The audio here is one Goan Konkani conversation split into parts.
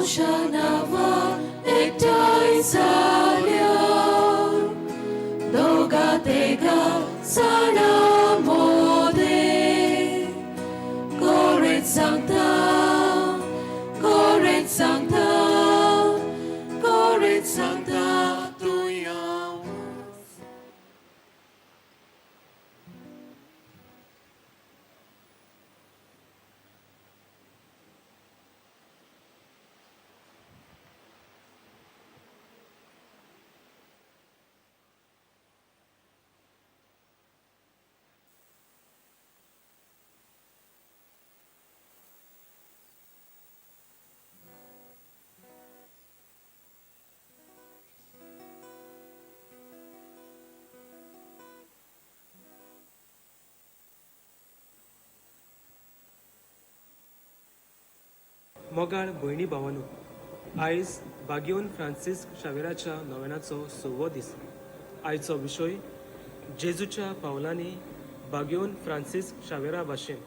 तुज्या नांवान एकठांय जाल्या दोगा तेगा जाणा मोदें कोरेत सांगता कोरेत सांगता कोरेत सांगता तूं या. मोगाळ भयणी भावानो, आयज बागियोन फ्रांसीस शावेराच्या नोवेनाचो सवो दीस. आयचो विशय जेजूच्या पावलांनी बागियोन फ्रांसीस शावेरा भाशेन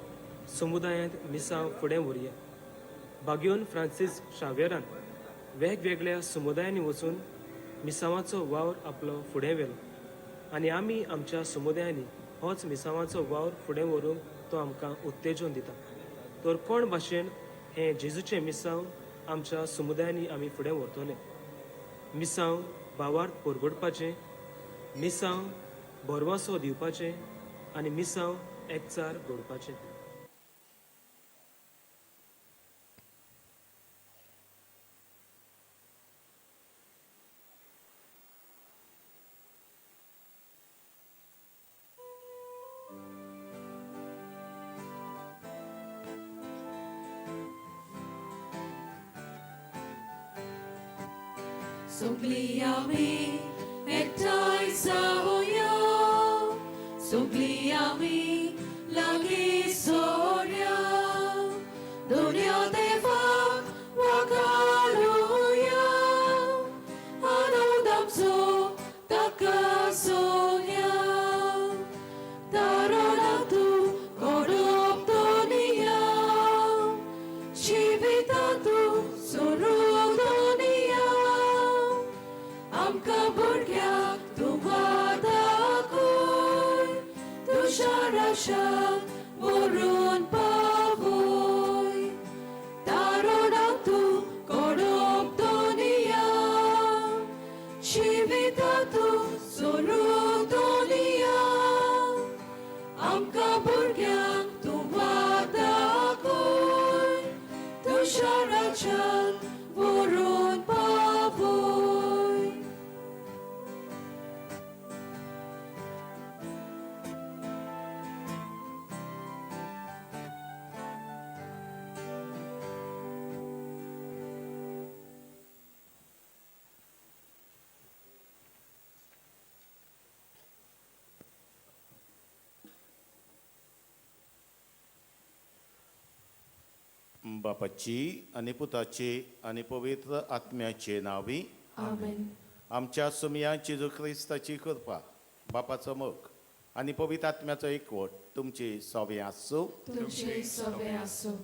समुदायांत मिसांव फुडें व्हरया. बागियोन फ्रांसीस शावेरान वेगवेगळ्या समुदायांनी वचून मिसांवाचो वावर आपलो फुडें व्हेलो आनी आमी आमच्या समुदायांनी होच मिसांवाचो वावर फुडें व्हरूंक तो आमकां उत्तेजन दिता. तर कोण भाशेन हें जेजूचें मिसांव आमच्या समुदायांनी आमी फुडें व्हरतले? मिसांव भावार्थ परगटपाचें, मिसांव भरवासो दिवपाचें आनी मिसांव एकचार घडपाचें. सगळीं आमी एकठांय जावया, सगळीं आमी लागीं सोरया, दुनिया देवाक वखारुया, आनंद आमचो ताका सोया. तारणां तूं कोडप दुनिया, जिविता तूं सोरू दुनिया, आमकां भुरग्यांक तूं दाखय, तुज्या राज्यांत व्हरून पावय. तारणां तूं कोडप दुनिया, जिविता तूं सोरू दुनिया, आमकां भुरग्यांक तूं दाखय, तुज्या राज्यांत व्हरून पावय. बापाची आनी पुताची आनी पवित्र आत्म्याचे नांवी. आमेन. आमच्या सुमया जेजू क्रिस्ताची कृपा, बापाचो मोग आनी पवित्र आत्म्याचो एकवट तुमची सवे आसूं. तुमचे सवे आसूं.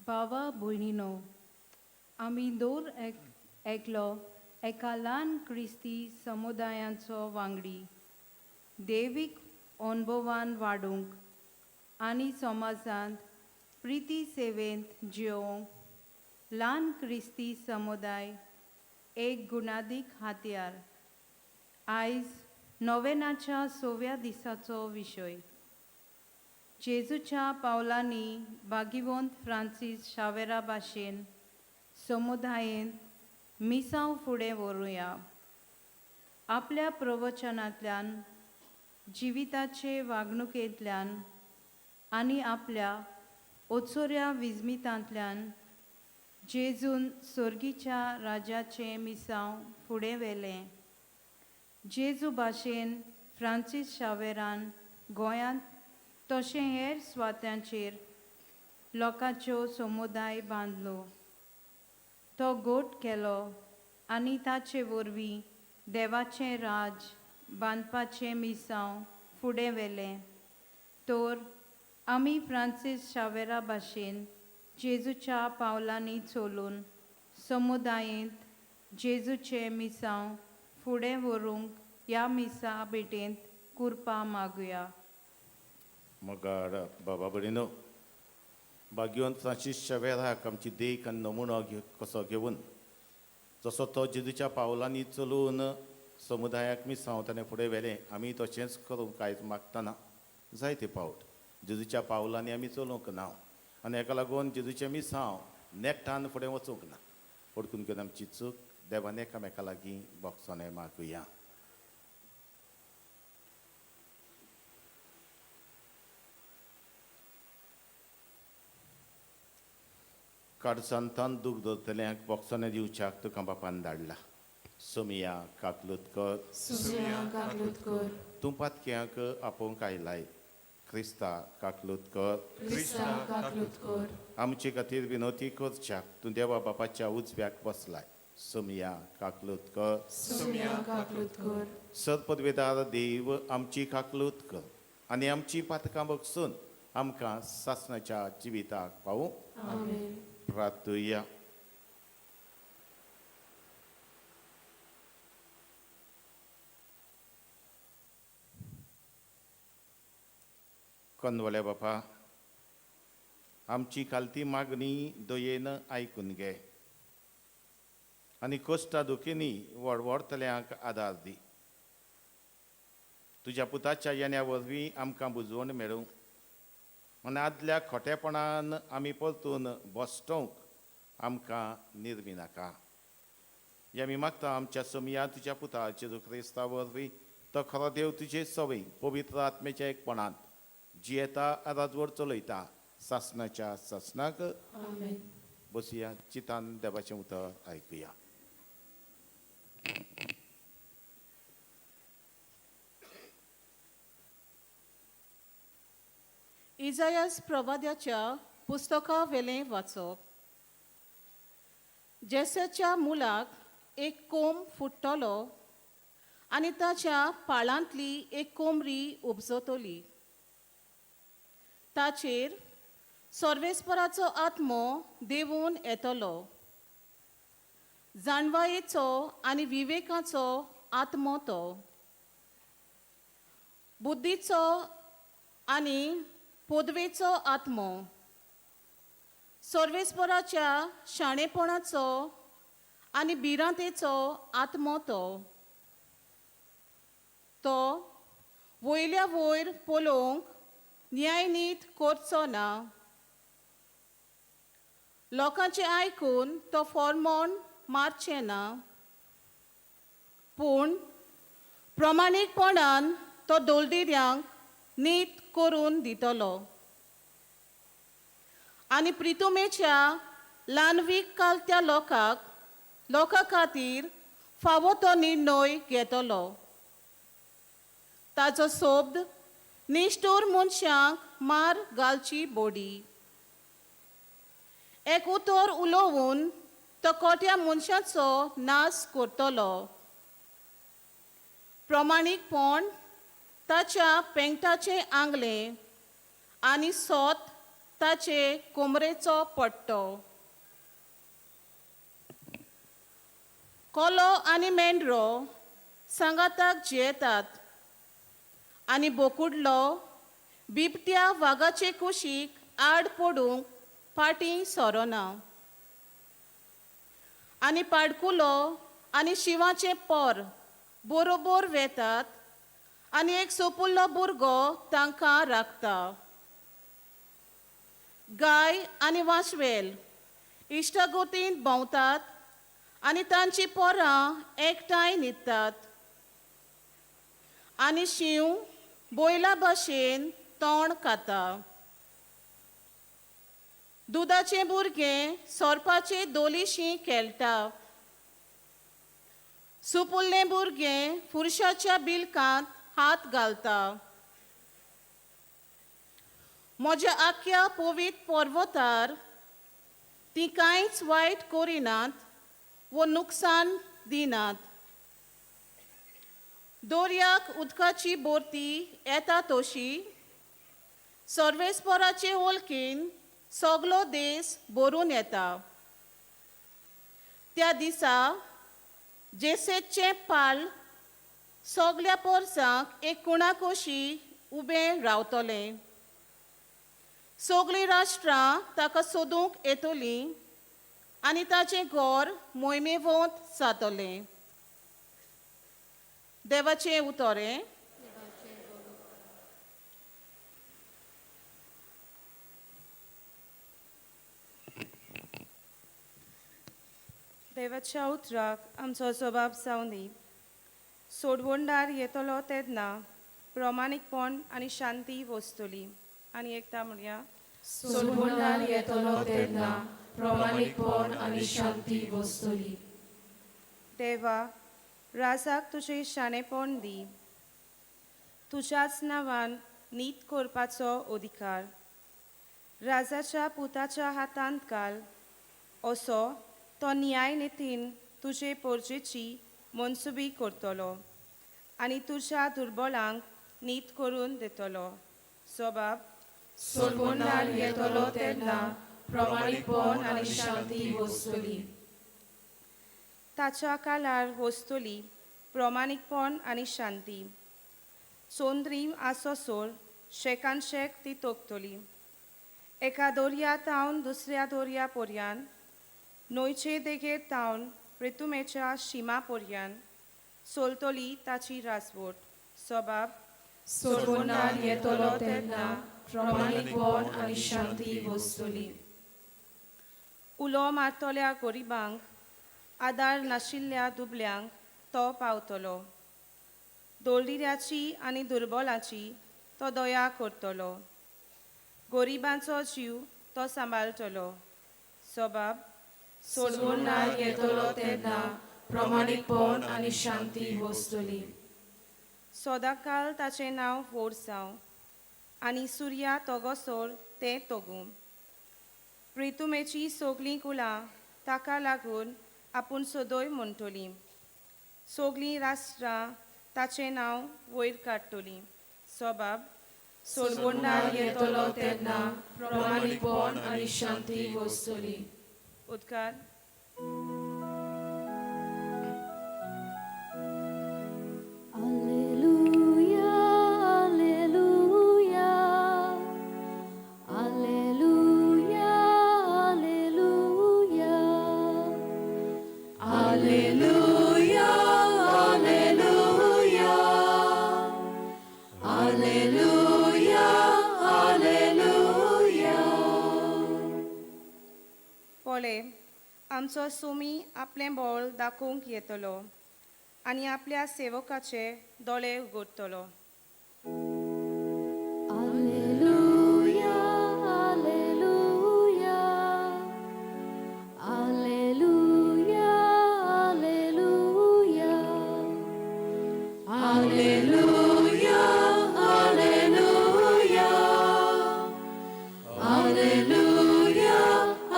भावा भयणीनो, आमी दर एक एकलो एका ल्हान क्रिस्ती समुदायांचो वांगडी. देवीक अनुभवान वाडूंक आनी समाजांत प्रिती सेवेंत जियोवंक ल्हान क्रिस्ती समुदाय एक गुणादीक हातयार. आयज नोवेनाच्या सव्या दिसाचो विशय जेजूच्या पावलांनी भागिवंत फ्रांसीस शावेरा भाशेन समुदायेंत मिसांव फुडें व्हरुया. आपल्या प्रवचनांतल्यान, जिविताचे वागणुकेंतल्यान आनी आपल्या ओचोऱ्या विस्मितांतल्यान जेजून सोर्गीच्या राजाचें मिसांव फुडें व्हेलें. जेजू भाशेन फ्रांसीस शावेरान गोंयांत तशें हेर सुवातांचेर लोकांच्यो समुदाय बांदलो, तो गोट केलो आनी ताचे वरवीं देवाचें राज बांदपाचें मिसांव फुडें व्हेलें. तर आमी फ्रांसीस शावेरा भाशेन जेजूच्या पावलांनी चलून समुदायेंत जेजूचें मिसांव फुडें व्हरूंक ह्या मिसा भेटेंत कुरपा मागुया. मोगाळ बाबा भयणीनो, भाग्यवंत फ्रांसीस शावेराक आमची देख आनी नमुनो कसो घेवन जसो तो जेजूच्या पावलांनी चलून समुदायाक मिसांव ताणें फुडें व्हेलें, आमी तशेंच करूंक आयज मागतना जायते फावट जेजूच्या पावलांनी आमी चलूंक ना आनी हेका लागून जेजूचें मिसांव नेटान फुडें वचूंक ना. पडकून घेवन आमची चूक देवान एकामेका लागीं बोगसोने मागुया. काडसांतान दूख दवरतल्यांक बोगसोने दिवच्याक तुका बापान धाडला. सोमिया काकलूत कर. सुमया काकलूत कर. तूं पातक्यांक आपोवंक आयलाय, क्रिस्ता काकलूत कर. क्रिस्ता काकलूत कर. आमचे खातीर विनोती करच्याक तूं देवा बापाच्या उजव्याक बसलाय. सोमिया काकलूत कर. सुमया काकलूत कर. सरपदवेदार देव आमची काकलूत कर आनी आमची पातकां बगसून आमकां सासणाच्या जिविताक पावूं. आमेन. प्रार्थुया. कनवल्या बापा, आमची खालती मागणी दयेन आयकून घे आनी कोश्टा दुखींनी वडवडतल्यांक आदार दी. तुज्या पुताच्या येण्या वरवीं आमकां बुजवण मेळूं आनी आदल्या खोटेपणान आमी परतून बसटोवंक आमकां निर्मी नाका. हे आमी मागता आमच्या सोमया तुज्या पुता जेजू क्रिस्ता वरवीं, तो खरो देव तुजे सवय पवित्र आत्म्याच्या एकपणांत जियेता राजवट चलयता सासणाच्या सासणाक. आमेन. बसया, चितान देवाचें उतर आयकुया. इजायास प्रवाद्याच्या पुस्तका वेलें वाचप. जेसाच्या मुलाक एक कोंब फुट्टलो आनी ताच्या पाळांतली एक कोमरी उपजतली. ताचेर सर्वेस्पराचो आत्मो देवून येतलो, जाणवायेचो आनी विवेकाचो आत्मो तो, बुद्धीचो आनी पदवेचो आत्मो, सर्वेस्पराच्या शाणेपणाचो आनी भिरांतेचो आत्मो तो. तो वयल्या वयर पळोवंक न्यायनीत करचो ना, लोकांचें आयकून तो फॉर्मोन मारचें ना, पूण प्रमाणीकपणान तो दोलदिऱ्यांक नीत करून दितलो आनी प्रितुमेच्या ल्हानवीक कालत्या लोकां खातीर फावो तो निर्णय घेतलो. ताचो शब्द निश्ठूर मनशांक मार घालची बोडी. एक उतर उलोवन तो कोट्या मनशाचो नाश करतलो. प्रमाणीकपण ताच्या पेंगटाचें आंगलें आनी सोत ताचे कोमरेचो पट्टो. कोलो आनी मेंढरो सांगाताक जियेतात आनी बोकुडलो बिबट्या वागाचे कुशीक आड पडूंक फाटीं सोरोना. आनी पाडकुलो आनी शिंवाचें पोर बरोबर वेतात आनी एक सोपुल्लो भुरगो तांकां राखता. गाय आनी वांस्वेल इश्टागोतींत भोंवतात आनी तांची पोरां एकठांय न्हिदतात. आनी शींव बोयला भाशेन तोंड खाता. दुदाचें भुरगें सोरपाचे दोलीशी खेळटा. सुपुल्लें भुरगें फुरशाच्या बिलकांत हात घालता. म्हज्या आख्या पवित्र पर्वतार ती कांयच वायट करिनात वो नुकसान दिनात. दर्याक उदकाची बोरती येता तशी सर्वेस्पोराचे वळखीन सगलो देश भरून येता. त्या दिसा जेसेचें पाल सगल्या पोरसांक एक कुणाकोशी उबें रावतलें. सगळीं राष्ट्रां ताका सोदूंक येतलीं आनी ताचें घर मोहिमेवंत जातलें. देवाचें उतर हें. देवाच्या उतराक आमचो जबाब जावं दी. सोडवणदार येतलो तेन्ना प्रमाणीकपण आनी शांती वसतली. आनी एकदां म्हणया, सोडवणदार येतलो तेन्ना प्रमाणीकपण आनी शांती वसतली. देवा, राजाक तुजें शाणेपण दी, तुज्याच नांवान नीत करपाचो अधिकार राजाच्या पुताच्या हातांत घाल, असो तो न्याय नितीन तुजे पोरजेची मनसुबी करतलो आनी तुज्या दुर्बलांक नीत करून दितलो. स्वभाव सोडवणदार येतलो तेन्ना प्रमाणीकपण आनी शांती वसतली. ताच्या काळार वसतली प्रमाणीकपण आनी शांती. चोंद्रीम आसोसोर शेकान शेक ती तोखतली. एका दर्या तावन दुसऱ्या दर्या पर्यान, न्हंयचे देगेर तावन प्रितुमेच्या शिमा पर्यान चलतली ताची राजवट. स्वभाव सोडवणदार येतलो तेन्ना प्रमाणीकपण आनी शांती वसतली. उलो मारतल्या गरिबांक, आदार नाशिल्ल्या दुबल्यांक तो पावतलो. दळडिऱ्याची आनी दुर्बलाची तो दया करतलो. गरिबांचो जीव तो सांबाळटलो. स्वभाव सोडवणदार येतलो तेन्ना प्रमाणीकपण आनी शांती वसतली. सदांकाल ताचें नांव व्हड जावं आनी सुर्या तोगोसोर तें तोगूं. प्रितुमेची सगलीं कुळां ताका लागून आपूण सदय म्हणटलीं. सगलीं राष्ट्रां ताचें नांव वयर काडटलीं. स्वभाव सोडवणदार येतलो तेन्ना प्रमाणीकपण आनी शांती वसतली. उदकार. Alleluia, Alleluia, Alleluia, Alleluia, Alleluia, Alleluia, Alleluia, Alleluia. पळय, आमचो सुमी आपलें बळ दाखोवंक येतलो आनी आपल्या सेवकाचे दोळे उगडटलो. Alleluia, Alleluia, Alleluia, Alleluia, Alleluia, Alleluia, Alleluia,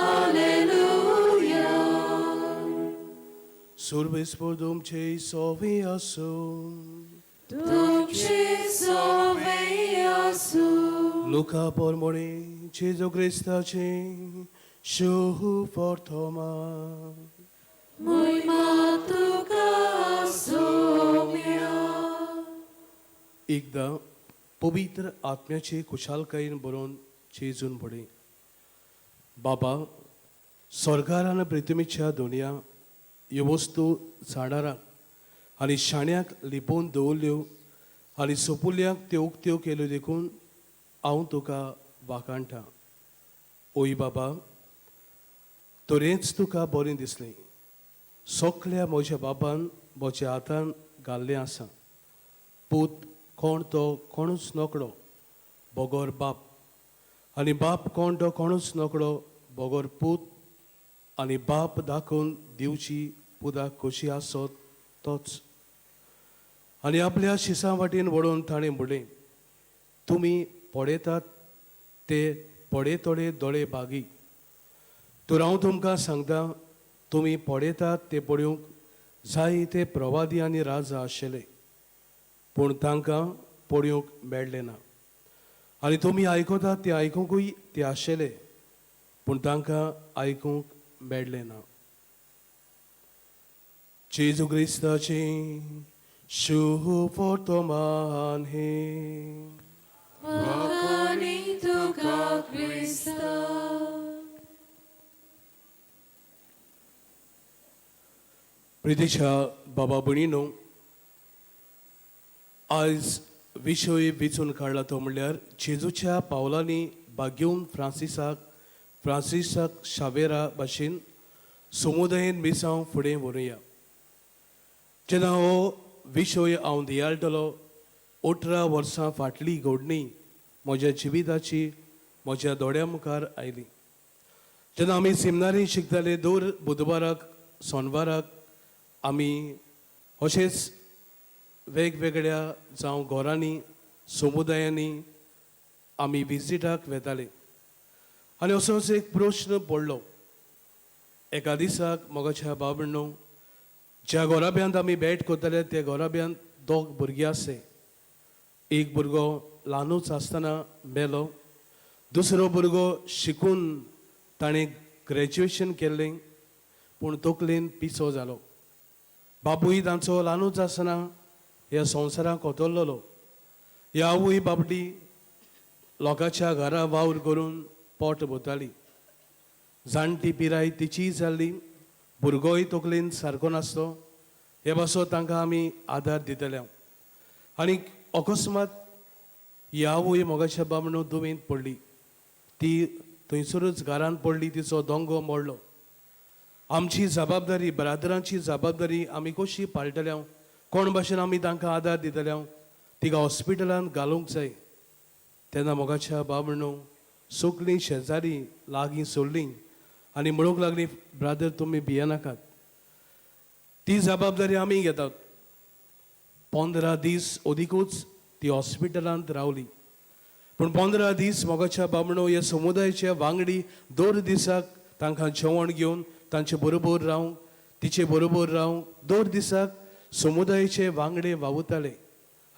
Alleluia. Survespor Domce sovi asu. तुमचे सोवे आसूं. Luca pormoni Gesù Cristace Shu fortoma. मोहिमा तुका सोम्या. एकदा पवित्र आत्म्याचे खुशालकायेन बरोवन जेजून पडे, बाबा, स्वर्गार आनी पृथ्वीच्या दुनिया ह्यो वस्तू जाणारांक आनी शाण्याक लिपोवन दवरल्यो आनी सोपुल्यांक त्यो उक्त्यो केल्यो, देखून हांव तुका वाखाणटा. ओय बाबा, तरेंच तुका बरें दिसलें. सगल्या म्हज्या बाबान म्हज्या हातान घाल्लें आसा. पूत कोण तो कोणूच नकळो बगर बाप, आनी बाप कोण तो कोणूच नकळो बगर पूत, आनी बाप दाखोवन दिवची पुताक खोशी आसत तोच. आनी आपल्या शिसां वाटेन वडोवन ताणें म्हणलें, तुमी पळयतात ते पळयतले दोळे बागी. तर हांव तुमकां सांगता, तुमी पळयतात ते पळोवंक जायते प्रवादी आनी राजा आशिल्ले, पूण तांकां पळोवंक मेळ्ळें ना. आनी तुमी आयकतात ते आयकुंकूय ते आशिल्ले, पूण तांकां आयकूंक मेळ्ळें ना. जेजू क्रिस्ताचें शुभ वर्तमान हें. वाखाणी तुका क्रिस्ता. प्रितीच्या बाबा भयणीनो, आयज विशय वेंचून काडला तो म्हणल्यार जेजूच्या पावलांनी बागेवन फ्रांसिसाक शावेरा भाशेन समुदायेन मिसांव फुडें व्हरूया. जेन्ना हो विशय हांव दियाळटलो, 18 वर्सां फाटली घडणी म्हज्या जिविताची म्हज्या दोळ्या मुखार आयली. जेन्ना आमी सेमिनारीन शिकताले, दर बुधवाराक सोनवाराक आमी अशेंच वेगवेगळ्या जावं घरांनी समुदायांनी आमी विजिटाक वेताले. आनी असोच एक प्रश्न पडलो एका दिसाक मोगाच्या बाबणो, ज्या घोराब्यांत आमी भेट करताले त्या घोराब्यांत दोग भुरगीं आसले. एक भुरगो ल्हानूच आसतना मेलो, दुसरो भुरगो शिकून ताणें ग्रॅज्युएशन केल्लें, पूण तकलेन पिसो जालो. बापूय तांचो ल्हानूच आसतना ह्या संवसाराक कोतरलेलो. ह्या आवय बाबडी लोकांच्या घरा वावर करून पोट भरताली. जाणटी पिराय तिचीय जाल्ली, भुरगोय तकलेन सारको नासलो. हे पासत तांकां आमी आदार दितले. आनी अकस्मात ही आवय मोगाच्या बामणो दुयेंत पडली. ती थंयसरूच घरांत पडली, तिचो दोंगो मोडलो. आमची जबाबदारी, ब्रादरांची जबाबदारी आमी कशी पाळटले, कोण भाशेन आमी तांकां आदार दितले, तिका हॉस्पिटलांत घालूंक जाय. तेन्ना मोगाच्या बाबणो सगळीं शेजारी लागीं सोडलीं आनी म्हणूंक लागलीं, ब्रादर तुमी भियेनाकात, ती जबाबदारी आमी घेतात. 15 दीस अदिकूच ती हॉस्पिटलांत रावली. पूण 15 दीस मोगाच्या बामणो ह्या समुदायाचे वांगडी दर दिसाक तांकां जेवण घेवन तांचे बरोबर रावंक, तिचे बरोबर रावंक दर दिसाक समुदायाचे वांगडे वावुरताले.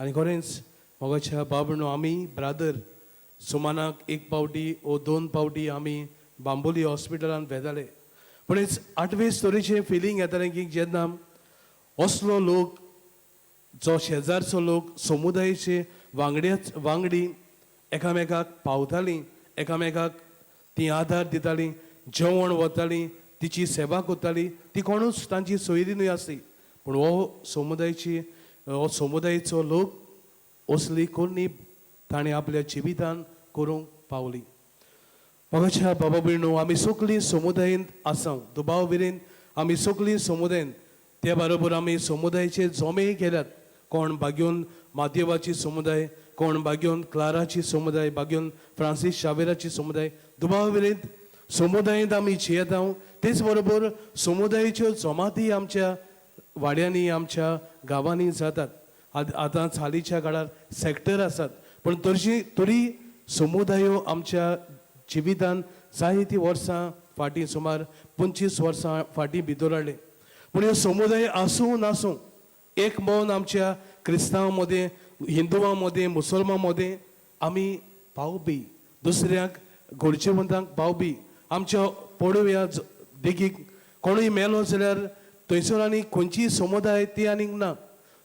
आनी खरेंच मोगाच्या बाबणो आमी ब्रादर सुमानाक एक पावटी ओ 2 पावटी आमी बांबोली हॉस्पिटलांत वेताले. पूण आठवे स्टोरीचें फिलींग येतालें की जेन्ना असलो लोक जो शेजारचो लोक समुदायाचे वांगडी एकामेकाक पावतालीं, एकामेकाक ती आदार दितालीं, जेवण वतालीं, तिची सेवा करताली, ती कोणूच तांची सोयरी न्हय आसली, पूण हो समुदायाची हो समुदायाचो लोक असली कोणी ताणें आपल्या जिवितान करूंक पावली. मोगाच्या बाबा भयणो, आमी सगळीं समुदायेंत आसा, दुबाव विरेन आमी सगळीं समुदायेंत, ते बरोबर आमी समुदायाचे जोमेय केल्यात. कोण बागेवन मादेवाची समुदाय, कोण बागेवन क्लाराची समुदाय, बागेवन फ्रांसीस शावेराची समुदाय, दुबाव विरेंत समुदायेंत आमी जियेता. तेच बरोबर समुदायाच्यो जमाती आमच्या वाड्यांनी आमच्या गांवांनी जातात. आतां हालींच्या काळार सेक्टर आसात, पूण तरी समुदायो आमच्या जिवितान जायतीं वर्सां फाटीं, सुमार 25 वर्सां फाटीं भितर हाडले. पूण ह्यो समुदाय आसूं नासूं, एक मन आमच्या क्रिस्तांव मदें, हिंदुवां मदें, मुसलमां मदें आमी पावपी, दुसऱ्यांक गरजेवंतांक पावपी. आमच्या पळोवया देखीक कोणूय मेलो जाल्यार थंयसर आनी खंयचीय समुदाय ती आनीक ना.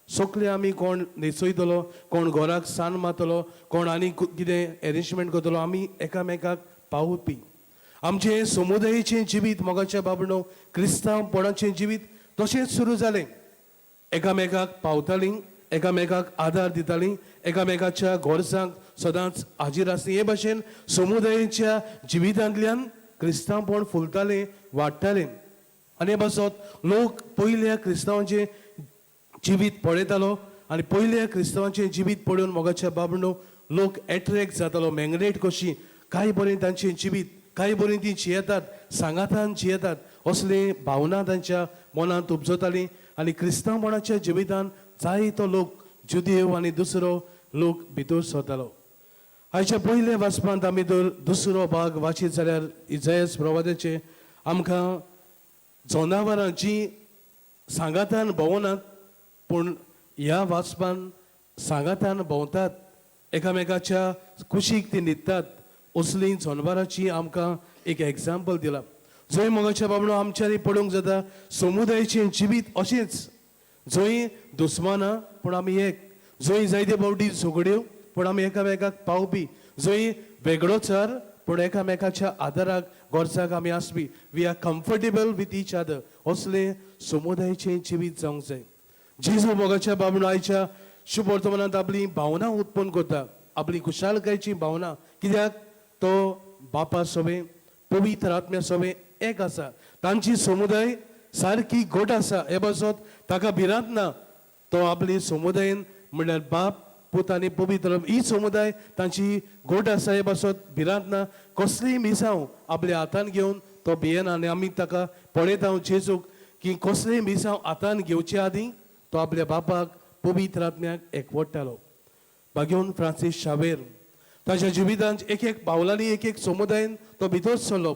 सगळे आमी कोण न्हेसयतलो, कोण घराक सान मारतलो, कोण आनी कितें एरेंजमेंट करतलो, आमी एकामेकाक पावपी. आमचें समुदायेचें जिवीत मोगाच्या बाबणो क्रिस्तांवपणाचें जिवीत तशेंच सुरू जालें. एकामेकाक पावतालीं, एकामेकाक आदार दितालीं, एकामेकाच्या गरजांक सदांच हाजीर आसली. हे भाशेन समुदायेच्या जिवितांतल्यान क्रिस्तांवपण फुलतालें, वाडटालें. आनी हे पासत लोक पयल्या क्रिस्तांवांचें जिवीत पळयतालो आनी पयल्या क्रिस्तांवांचें जिवीत पळोवन मोगाच्या बाबणो लोक एट्रेक्ट जातालो, मॅग्नेट कशी, काय बरें तांचें जिवीत, काय बरें ती जियेतात, सांगातान जियेतात, असली भावना तांच्या मनांत उपजताली. आनी क्रिस्तांवपणाच्या जिवितान जायतो लोक जुदेव आनी दुसरो लोक भितर सरतालो. आयच्या पयल्या वाचपांत आमी जर दुसरो भाग वाचीत जाल्यार इजायस प्रवादाचे आमकां जनावरां जी सांगातान भोंवनात, पूण ह्या वाचपान सांगातान भोंवतात, एकामेकाच्या कुशीक ती न्हिदतात. असली जनवरांची आमकां एक एग्जाम्पल दिलां जंय मोगाच्या बाबणो आमच्यांनी पळोवंक जाता समुदायाचें जिवीत अशेंच, जंय दुस्मानां पूण आमी एक, जंय जायते फावटी झगड्यो पूण आमी एकामेकाक पावपी, जंय वेगळोचार पूण एकामेकाच्या आदाराक गरजाक आमी आसपी. We are comfortable with each other. असलें समुदायाचें जिवीत जावंक जाय. जेजू मोगाच्या बाबणो आयच्या शुभ वर्तमानांत आपली भावना उत्पन्न करता, आपली खुशालकायेची भावना. कित्याक तो बापा सोबे पवित्र आत्म्या सोबे एक आसा. तांची समुदाय सारकी घट आसा. हे पासत ताका भिरांत ना. तो आपली समुदायेन म्हणल्यार बाप पूत आनी पवित्र ही समुदाय तांची घट आसा. हे पासत भिरांत ना. कसलीय मिसांव आपल्या हातान घेवन तो भियेना. आनी आमी ताका पळयता जेजूक की कसलीय मिसांव हातान घेवचे आदीं तो आपल्या बापाक पवित्र आत्म्याक एकवडटालो. बागेवन फ्रांसीस शावेर ताच्या जिवितांत एक एक पावलांनी एक एक समुदायेन तो भितर सरलो.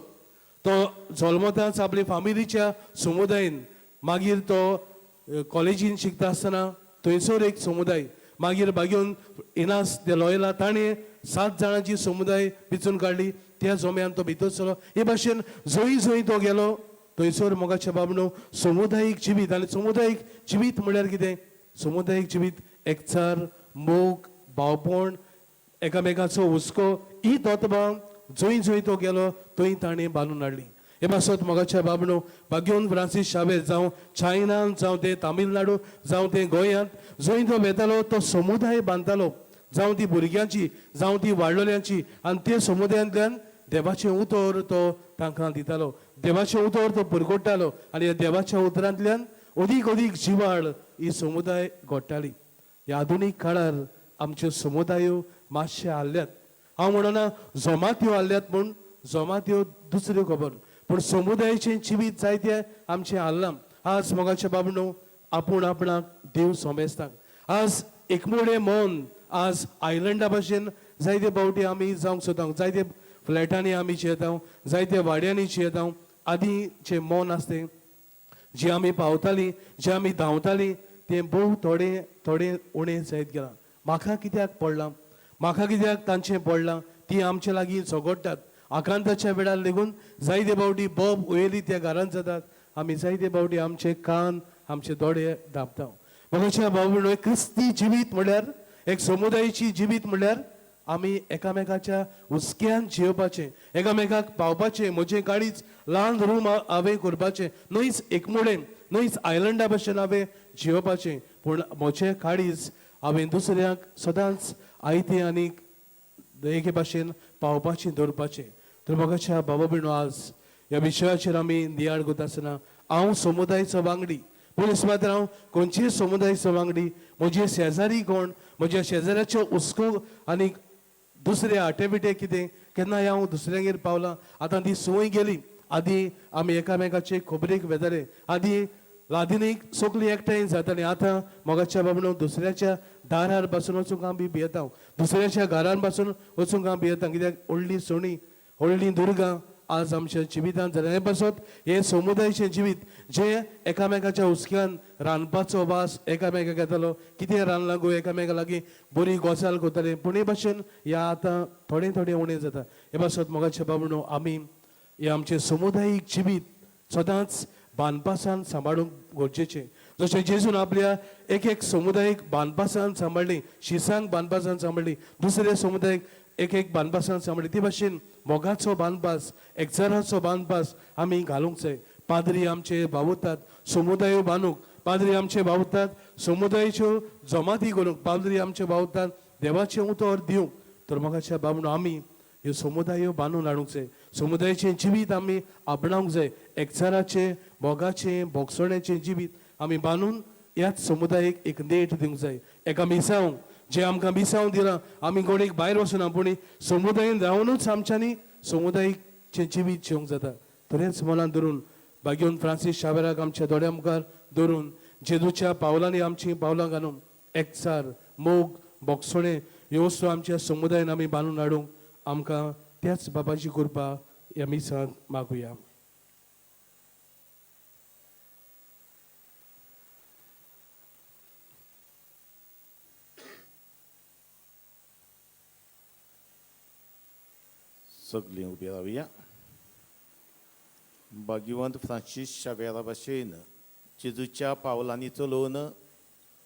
तो जल्मताच आपले फामिलीच्या समुदायेन, मागीर तो कॉलेजीन शिकता आसतना थंयसर एक समुदाय, मागीर बागेवन इनास दे लॉयला ताणें 7 जाणांची समुदाय विचून काडली, त्या जोम्यान तो भितर सरलो. हे भाशेन जंय जंय तो गेलो थंयसर मोगाच्या बाबणो समुदायीक जिवीत. आनी समुदायीक जिवीत म्हणल्यार कितें? समुदायीक जिवीत एकचार, मोग, भावपण, एकामेकाचो हुस्को, ही तत्वां जंय जंय तो गेलो थंय ताणें बांदून हाडली. हे पासत मोगाच्या बाबणो बागेवन फ्रांसीस शावेर जावं चायनान, जावं तें तामिळनाडू, जावं तें गोंयांत, जंय तो वेतालो तो समुदाय बांदतालो, जावं ती भुरग्यांची, जावं ती वाडलोल्यांची. आनी ते समुदायांतल्यान देवाचें उतर तो तांकां दितालो, देवाचें उतर तो पुरगोडटालो. आनी ह्या देवाच्या उतरांतल्यान अदीक अदीक जिवाळ ही समुदाय घडटाली. ह्या आधुनीक काळार आमच्यो समुदायो मातशे हाल्ल्यात. हांव म्हणना जमात्यो हाल्ल्यात म्हूण, जमात्यो दुसऱ्यो खबर, पूण समुदायाचें जिवीत जायतें आमचें हाल्लां. आज मोगाचे बाबणो आपूण आपणाक देव सोमेस्ताक, आज एकमुळे मन, आज आयलंडा भाशेन जायते फावटी आमी जावंक सोदता. जायते फ्लॅटांनी आमी जियेता, जायते वाड्यांनी जियेता. आदीं जें मन आसतें, जी आमी पावतालीं, जे आमी धांवतालीं, तें भोव थोडें थोडें उणें जायत गेलां. म्हाका कित्याक पडलां, म्हाका कित्याक तांचें पडलां, ती आमचे लागीं झगडटात. आकांताच्या वेळार लेगून जायते फावटी बोब उयली त्या घरांत जातात. आमी जायते फावटी आमचे कान, आमचे दोळे धांपता. मोगाच्या भाव भयणींनो, क्रिस्ती जिवीत म्हणल्यार एक समुदायाची जिवीत म्हणल्यार आमी एकामेकाच्या हुस्क्यान जियोवपाचें, एकामेकाक पावपाचें. म्हजें गाडीच ल्हान रूम हांवें करपाचें न्हयच, एकमुळें न्हयच, आयलंडा भशेन हांवें जियोवपाचें, पूण म्हजें काळीज हांवें दुसऱ्यांक सदांच आयतें आनी एके भाशेन पावपाचें, दवरपाचें. तर मोगाच्या बाबा भयणो, आज ह्या विशयाचेर आमी नियाळ करता आसतना हांव समुदायाचो वांगडी, पूण मात्र हांव खंयचेय समुदायाचो वांगडी, म्हजे शेजारी कोण, म्हज्या शेजाऱ्याचो हुस्को आनी दुसरे आटेबिटे कितें, केन्नाय हांव दुसऱ्यांगेर पावलां. आतां ती संवय गेली. आदीं आमी एकामेकाचे खबरेक वेताले, आदीं लादिनीक सगळीं एकठांय जातालीं. आतां मोगाच्या बाबणो दुसऱ्याच्या दारार पासून वचूंक आमी भियेता, दुसऱ्याच्या घरान पासून वचूंक आमी भियेता. कित्याक व्हडलीं सणीं, व्हडलीं दुर्गां आज आमच्या जिवितांत जालें. हें पासत हें समुदायाचें जिवीत जें एकामेकाच्या हुस्क्यान रांदपाचो वास एकामेकाक येतालो, कितें रांदलां गो, एकामेका लागीं बरी गजाल करताले. पूण हे भाशेन ह्या आतां थोडें थोडें उणें जाता. हे पासत मोगाच्या बाबणो आमी हें आमचें समुदायीक जिवीत सदांच बांदपासान सांबाळूंक गरजेचें. जशें जेजून आपल्या एक एक समुदायीक बांदपासान सांबाळ्ळी, शिसांक बांदपासान सांबाळ्ळी, दुसऱ्या समुदायीक एक एक बांदपासान सांबाळ्ळी, ते भाशेन मोगाचो बांदपास, एकचाराचो बांदपास आमी घालूंक जाय. पाद्री आमचे वावुरतात समुदायो बांदूंक, पाद्री आमचे वावुरतात समुदायाच्यो जमाती करूंक, पाद्री आमचे वावुरतात देवाचें उतर दिवंक. तर मोगाच्या बाबणो आमी ह्यो समुदायो बांदून हाडूंक जाय, समुदायाचें जिवीत आमी आपणावंक जाय. एकचाराचें, मोगाचें, भोगसण्याचें जिवीत आमी बांदून ह्याच समुदायेक एक नेट दिवंक जाय. एका मिसांव जें आमकां मिसांव दिलां, आमी कोणेक भायर वचना, पूण समुदायेन रावनूच आमच्यांनी समुदायीचें जिवीत जिवंक जाता. तरेंच मनान धरून बागेवन फ्रांसीस शावेराक आमच्या दोळ्या मुखार धरून जेजूच्या पावलांनी आमचीं पावलां घालून एकचार, मोग, भोगसणें ह्यो वस्तू आमच्या समुदायेन आमी बांदून हाडूंक आमकां त्याच बाबाची कृपा ह्या मिसांत मागुया. सगळीं उबी रावया. भाग्यवंत फ्रांसीस शावेरा भाशेन जेजूच्या पावलांनी चलोवन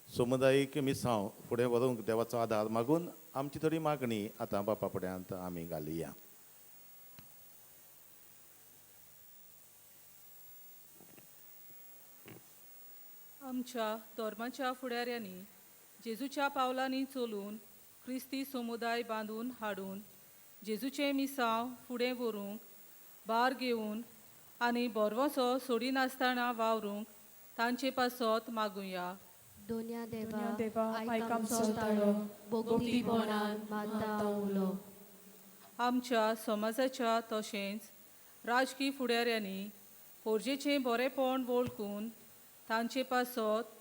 समुदायीक मिसांव फुडें व्हरूंक देवाचो आदार मागून आमची थोडी मागणी आतां बापा फुड्यांत आमी घालया. आमच्या धर्माच्या फुडाऱ्यांनी जेजूच्या पावलांनी चलून क्रिस्ती समुदाय बांदून हाडून जेजूचें मिसांव फुडें व्हरूंक भार घेवन आनी भरवंसो सोडिनासतना वावरूंक तांचे पासत मागुया. दोन्या देवा, आयक आमचो ताळो, भोगतीपणान माता उलो. आमच्या समाजाच्या तशेंच राजकी फुडाऱ्यांनी पोरजेचें बरेंपण वळखून तांचे पासत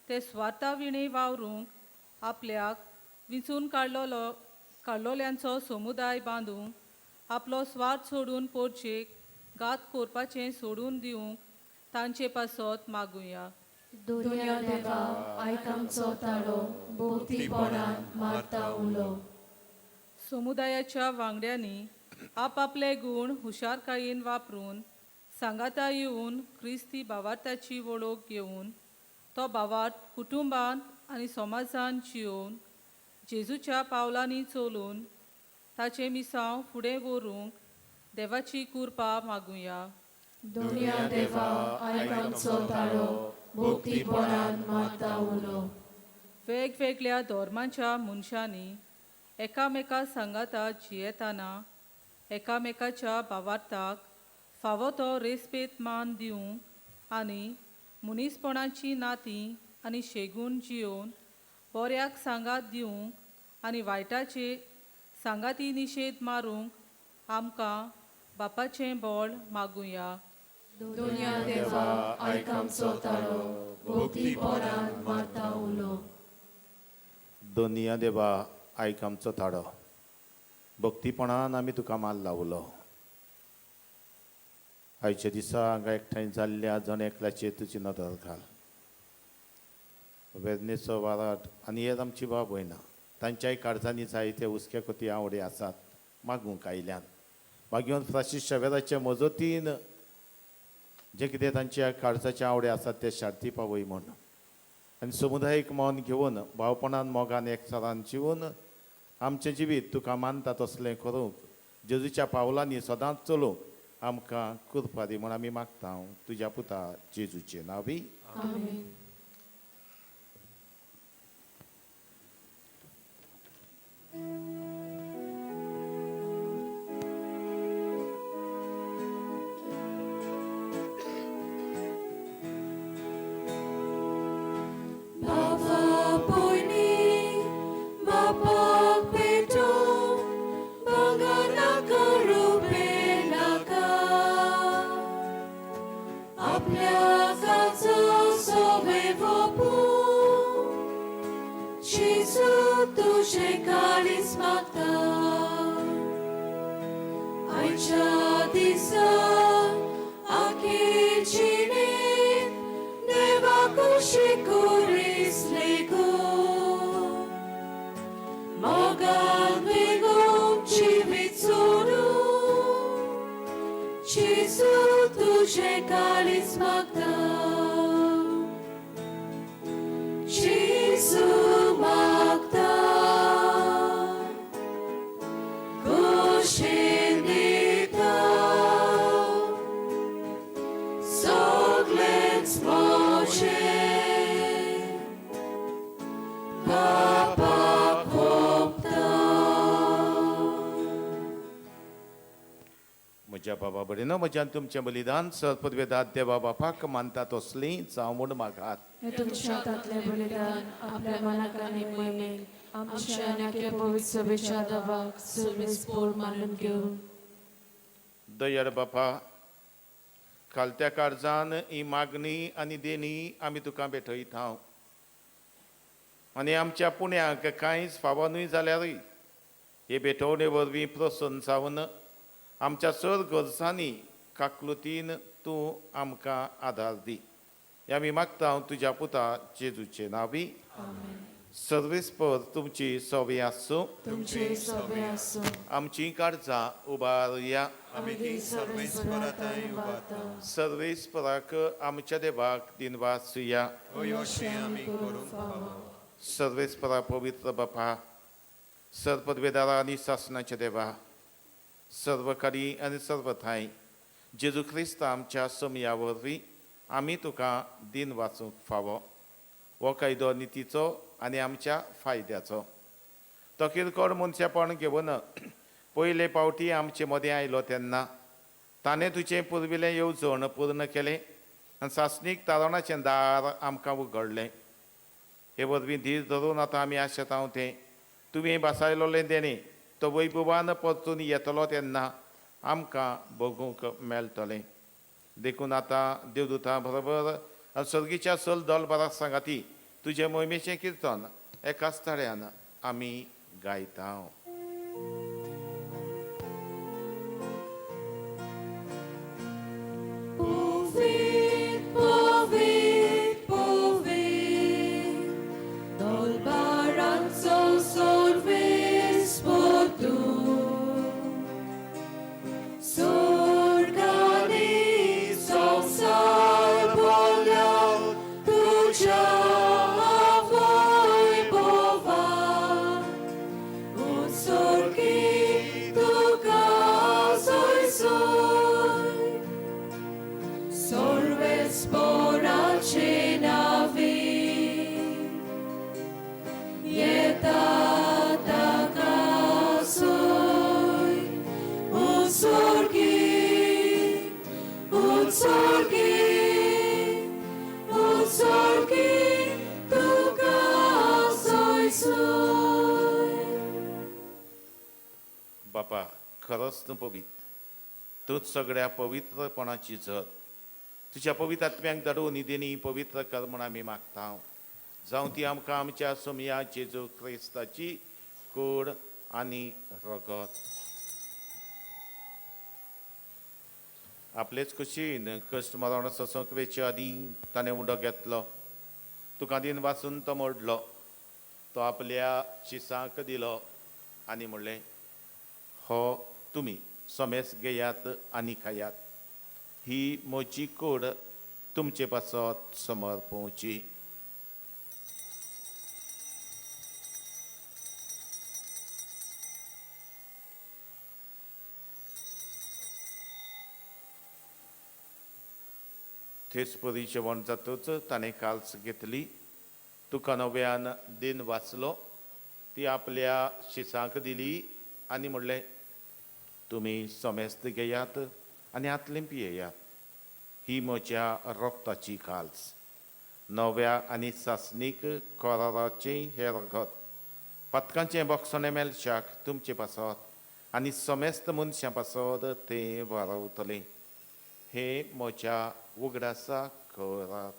ते स्वार्था विणें वावरूंक आपल्याक विंचून काडलोल्यांचो समुदाय बांदूंक आपलो स्वार्थ सोडून पोरजेक घात करपाचें सोडून दिवंक तांचे पासत मागुया. दोन्या देवा, आयक आमचो ताळो, भोगतीपणान माता उलो. समुदायाच्या वांगड्यांनी आपापले गूण हुशारकायेन वापरून सांगाता येवन क्रिस्ती भावार्थाची वळख घेवन तो भावार्थ कुटुंबांत आनी समाजांत जियोवन जेजूच्या पावलांनी चलून ताचें मिसांव फुडें व्हरूंक देवाची कृपा मागुया. दोन्या देवा, आयक आमचो ताळो, भोगतीपणान माता उलो. वेगवेगळ्या धर्मांच्या मनशांनी एकामेका सांगाता जियेतना एकामेकाच्या भावार्थाक फावो तो रेस्पेद मान दिवंक आनी मनीसपणाची नातीं आनी शेगूण जियोवन बऱ्याक सांगात दिवंक आनी वायटाचे सांगाती निशेद मारूंक आमकां बापाचें बळ मागुया. दोन्या देवा, आयक आमचो ताळो, भोगतीपणान माता उलो. दोनिया देवा, आयक आमचो ताळो, भक्तीपणान आमी तुका माल लावलो. आयच्या दिसा हांगा एकठांय जाल्ल्या जण एकल्याचेर तुजी नदर घाल. वेदनेचो वाराट आनी हेर आमची बाब वयना तांच्याय काळजांनी जायते हुस्क्या कोती आवडी आसात मागूंक आयल्यान. मागीर फ्रांसीस शावेराचे मजतीन जे कितें तांच्या काळजाचे आवडे आसात ते शार्ती पावय म्हूण आनी समुदायीक मन घेवन भावपणान मोगान एकचारान जिवन आमचें जिवीत तुका मानता तसलें करूंक जेजूच्या पावलांनी सदांच चलूंक आमकां कृपा दी म्हूण आमी मागता तुज्या पुता जेजूचे नांवी. आमेन. म्हज्या बाबा भयणीनो, म्हज्यान तुमचें बलिदान सर्पवेदात देवा बापाक मानता तसलीं जावं म्हूण मागात. हे तुमच्या हातांतलें बलिदान आपल्या मनाक आनी मोहिमेक आमच्या आनी पवित्र सभेच्या दवाक सुरवेस पोर मानून घेवं. दयाळ बापा, खालत्या काळजान ही मागणी आनी देणी आमी तुका भेटयता आनी आमच्या पुण्याक कांयच फावो न्हय जाल्यारूय हे भेटवणे वरवीं प्रसन्न जावन आमच्या चड गरजांनी काकलुतीन तूं आमकां आदार दी. हे आमी मागता तुज्या पुता जेजूचे नांवी. सर्वेस्पर तुमची सोबी आसूं. तुमचे सोबे आसूं. आमची काळजां उबारुया. आमी ती सर्वेस्पराताय उबारता. सर्वेस्पराक आमच्या देवाक दिनवासुया. सर्वेस्परा पवित्र बापा, सर्वपदवेदारा आनी सासणाच्या देवा, सर्वकारी आनी सर्वथाय जेजू क्रिस्त आमच्या समया वरवीं आमी तुका दिन वाचूंक फावो. हो कायदो नितीचो आनी आमच्या फायद्याचो. तो किरकोळ मनशापण घेवन पयले पावटी आमचे मदें आयलो तेन्ना ताणें तुजें पुर्विल्लें येवजण पूर्ण केलें आनी सासणीक तारवणाचें दार आमकां उगडलें. हे वरवीं धीर धरून आतां आमी आशेता तें तुवें भासायलोलें देणें तो वैभवान परतून येतलो तेन्ना आमकां भोगूंक मेळटलें. देखून आतां देवदूतां बरोबर आनी सर्गीच्या सल दलभराक सांगाती तुजें मोहिमेचें किर्तन एकाच ताळ्यान आमी गायता. Povit, povit, povit, dolbaranzo sorves potu. Sorgani somsar bolya, tuja avoi bova. Un sorgi tuka soi soi. Sorves porace navi, Ietata casoi, un sorgi, un sorgi, un sorgi, tu casoi soi. बापा, खरोच तूं पवित्र, तूंच सगळ्या पवित्रपणाची झर. तुज्या पवित्र आत्म्याक धाडून ही देणी पवित्र कर म्हूण आमी मागता. जावं ती आमकां आमच्या सोमया जेजू क्रिस्ताची कूड आनी रगत. आपलेच कुशीन कश्ट मरण सोसूंक वेचे आदीं ताणें उडो घेतलो, तुका दिन वाचून तो मोडलो, तो आपल्या शिसांक दिलो आनी म्हणलें, हो तुमी समेस घेयात आनी खायात, ही म्हजी कूड तुमचे पासत समर्पोवची. तेच परी जेवण जातच ताणें काल्स घेतली, तुका नव्यान दिन वाचलो, ती आपल्या शिसांक दिली आनी म्हणलें, तुमी समेस्त घेयात आनी हातलें पियेयात, ही म्हज्या रक्ताची काल्स, नव्या आनी सासणीक कराराचें हें रगत, पातकांचें बक्षणें मेळशाक तुमचे पासत आनी समेस्त मनशां पासत तें वारवतलें. हे म्हज्या उगडासा करात.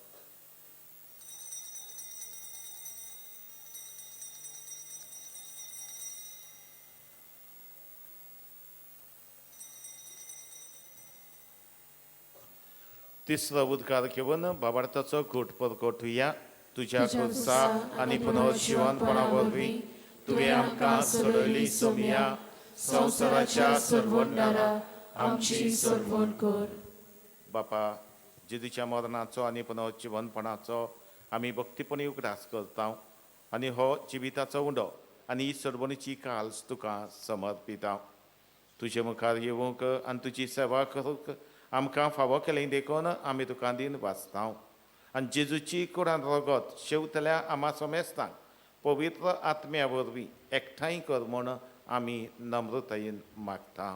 तिसरो उदकार घेवन बाबार्थाचो घोट परगटुया. तुज्या खुर्सा आनी पुनर्जिवनपणा वरवीं तुवें आमकां सोडयली सोमया, संवसाराच्या सोडवणदारा आमची सोडवण कर. बापा, जेजूच्या मरणाचो आनी पुनर्जिवनपणाचो आमी भक्तीपणी उगडास करता आनी हो जिविताचो उंडो आनी ही सोडवणीची काल्स तुका समर्पिता. तुजे मुखार येवंक आनी तुजी सेवा करूंक आमकां फावो केलें देखून आमी तुका दिन वाचता. आनी जेजूची कुडान रगत शेवतल्या आमा समेस्तांक पवित्र आत्म्या वरवीं एकठांय कर म्हूण आमी नम्रतायेन मागता.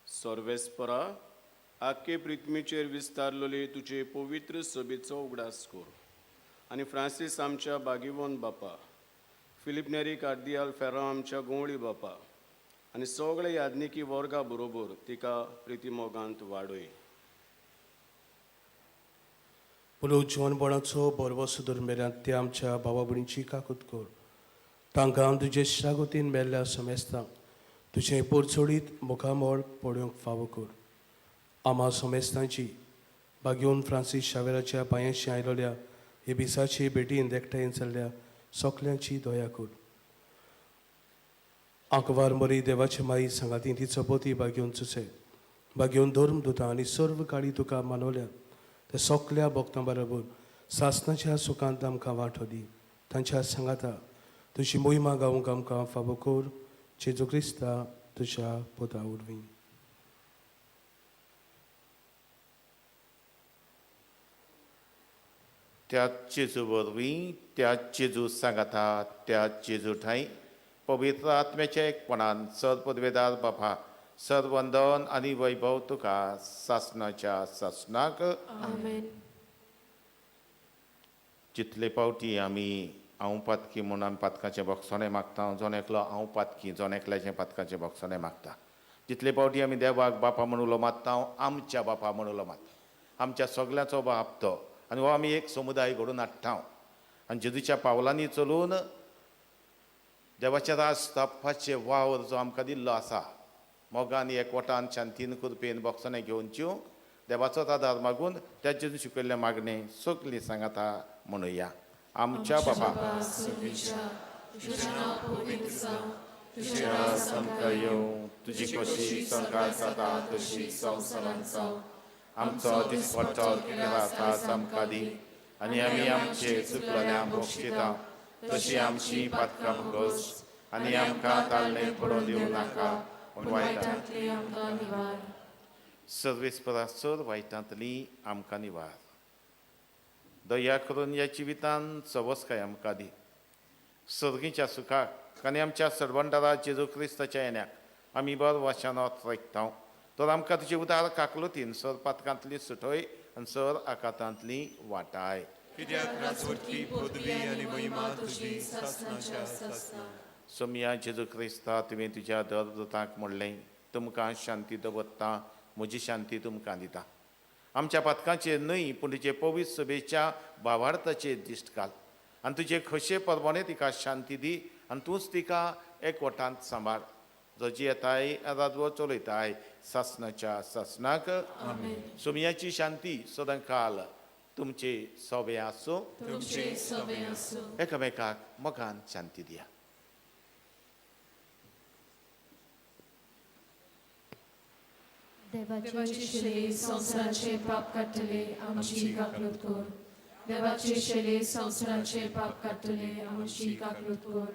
सर्वेस्परा, आख्खे पृथ्वीचेर विस्तारलेले तुजे पवित्र सभेचो उगडास कर आनी फ्रांसीस आमच्या बागीवन बापा, फिलीप नेरी कार्दियाल फेरो आमच्या गोंवळी बापा आनी सगळे याज्ञिकी वर्गा बरोबर तिका प्रितीमोगांत वाडय. पुनर्जिवनपणाचो बरवसो दरमेऱ्यांत ते आमच्या बाबा भयणीची काकूत कर. तांकां तुजे शागोतीन मेल्ल्या समेस्तांक तुजें पोरचोडीत मुखामळ पळोवंक फावो कर. आमा समेस्तांची बागेवन फ्रांसीस शावेराच्या पांयांशी आयलोल्या हे बिसाची भेटीन एकठांय चल्ल्या सगल्यांची दया कर. आंकवार मरी देवाचे माई सांगाती तिचो पती बागेवन चुचे बागेवन धर्म दुता आनी सर्व काळी तुका मानवल्या ते सगल्या भक्तां बरोबर सासनाच्या सुखांत आमकां वांटो दी. तांच्या सांगाता तुजी मोहिमा गावंक आमकां फावो कर, जेजू क्रिस्ता तुज्या पुता वरवीं. त्या जेजू वरवीं, त्या जेजू सांगाता, त्या जेजू ठांय पवित्र आत्म्याच्या एकपणान सर पदवेदार बापा सर वंदन आनी वैभव तुका सासनाच्या सासनाक. आमेन. जितले पावटी आमी हांव पातकी म्हूण आमी पातकाचें भोगसणें मागता, जण एकलो हांव पातकी जण एकल्याचें पातकाचें भोगसणें मागता. जितले पावटी आमी देवाक बापा म्हूण उलो मारता, आमच्या बापा म्हूण उलो मारता, आमच्या सगल्यांचो बाप तो आनी हो आमी एक समुदाय घडोवन हाडटा आनी जेजूच्या पावलांनी चलून देवाच्या राज स्थापपाचे वावर जो आमकां दिल्लो आसा मोगान एकवटान शांतीन कृपेन भोगसणें घेवन जिवंक देवाचोच आदार मागून त्या जेजू शिकयल्लें मागणें सगलीं सांगाता म्हणुया. आमच्या बाबा आमकां येवं, तुजी कशी संवसार जाता तशी संवसारांत जावं. आमचो दिसपट्टो कितें आमकां दी आनी आमी आमचे चुकलेल्या भोगशिता तशी आमची पातकां भोगस आनी आमकां ताळणें पडोवन दिवं नाका पूण वायटांतली आमकां निवार. सर्वेस्परा चड वायटांतली आमकां निवार. दया करून ह्या जिवितान सवसकाय आमकां दी. सर्गीच्या सुखाक आनी आमच्या सर्वंडारा जेजू क्रिस्ताच्या येण्याक आमी बर वाशान राखता. तर आमकां तुजे उदार काकलुतीन सर पातकांतली सुटय आनी सर आकातांतली वाटाय. कित्याक राजवटकी पदवी आनी महिमा तुजी सासणाच्या सासणाक. सोमया जेजू क्रिस्ता, तुवें तुज्या दरदूतांक म्हणलें, तुमकां शांती दवरता, म्हजी शांती तुमकां दिता. आमच्या पातकांचेर न्हय पूण तुजे पवित्र सभेच्या भावार्थाचेर दिश्ट घाल आनी तुजे खोशे परमाणे तिका शांती दी आनी तूंच तिका एकवटांत सांबाळ, जो जियेताय राजवट चलयताय सासणाच्या सासणाक. सोमयाची शांती सदांकाल तुमचे सोबे आसूं, तुमचे सोबे आसूं. एकामेकाक मोगान शांती दिया. देवाची शेली संवसाराचे पाप काडटले आमची काकलूत कर. देवाची शेली संवसाराचे पाप काडटले आमची काकलूत कर.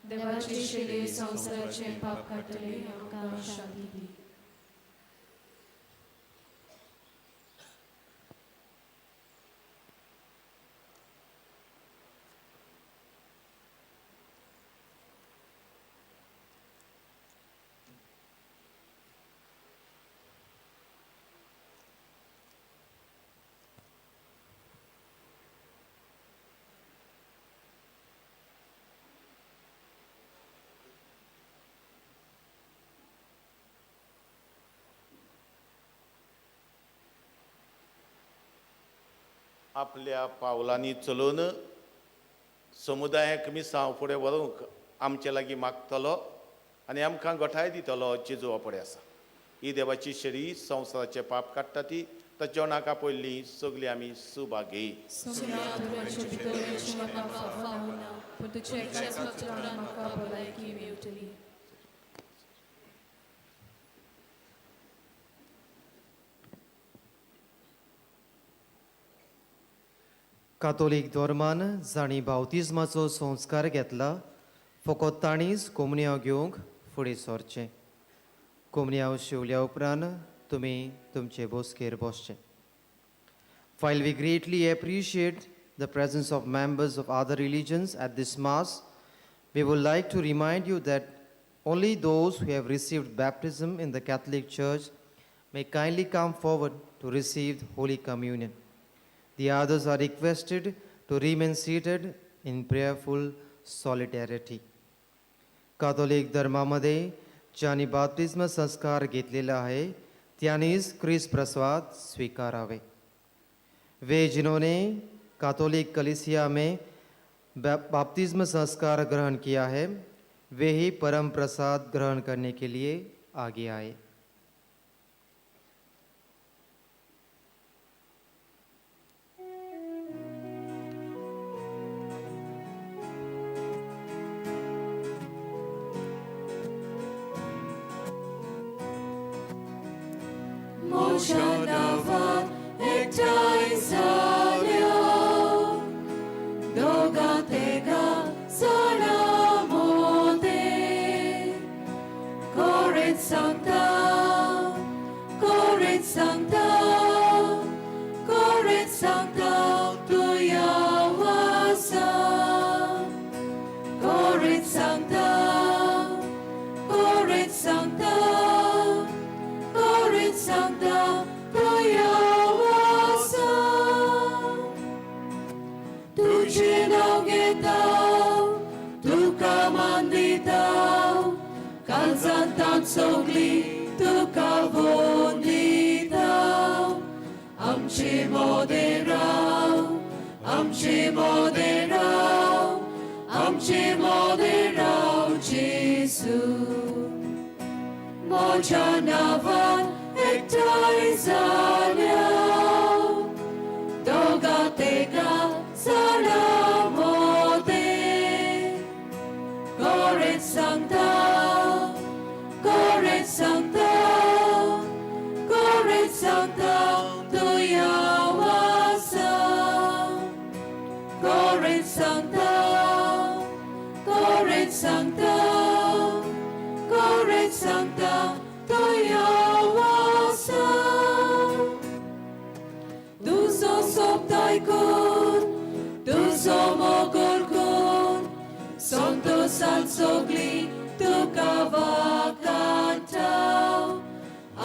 देवाची शेली संवसाराचे पाप काडटले आमकां शांती दी. आपल्या पावलांनी चलून समुदायाक मिसांव फुडें व्हरूंक आमचे लागीं मागतलो आनी आमकां गोठाय दितलो जेजू फुडें आसा. ही देवाची शेळी संवसाराचें पाप काडटा ती ताच्या जेवणाक आपयल्ली सगळीं आमी सुभागी. कातोलीक धर्मान जांणी बावतिज्माचो संस्कार घेतला फकत तांणीच कोमन्यांव घेवंक फुडें सरचें. कोमन्यांव शिवल्या उपरांत तुमी तुमचे बसकेर बसचें. While we greatly appreciate the presence of members of other religions at this mass, we would like to remind you that only those who have received baptism in the Catholic Church may kindly come forward to receive Holy Communion. The others are requested to remain seated in prayerful solidarity. Catholic धर्मामध्ये ज्यांनी बाप्तिस्म संस्कार घेतलेला आहे त्यांनीच ख्रिस्त प्रसाद स्वीकारावे. वे जिन्होंने कैथोलिक कलीसिया में बाप्तिस्म संस्कार ग्रहण किया है वे ही परम प्रसाद ग्रहण करने के लिए आगे आए. म्हज्या नांवान एकठांय जाल्या दोगां तेगां जाणां मोदें कोरेत सांगता कोरेत सांगता कोरेत सांगता तुया वासा कोरेत सांगता कोरेत सांगता कोरेत सांगता तुया वासा तुझे नांव घेता तुका मान दिता काळजांत सगळी तुका वंदिता आमचे मोदें राव आमचे मोदें राव आमचे मोदें राव जेजू म्हज्या नांवान एकठांय जाल्या दोगां तेगां जाणां मोदें कोरेत सांगता कोरेत सांगता कोरेत सांगता तुया वासा कोरेत सांगता कोरेत सांगता कोरेत सांगता तुया वासा तुजो सोबत आयकून तुजो मोगोल कोन संतोसान सगळी तुका वाकाटा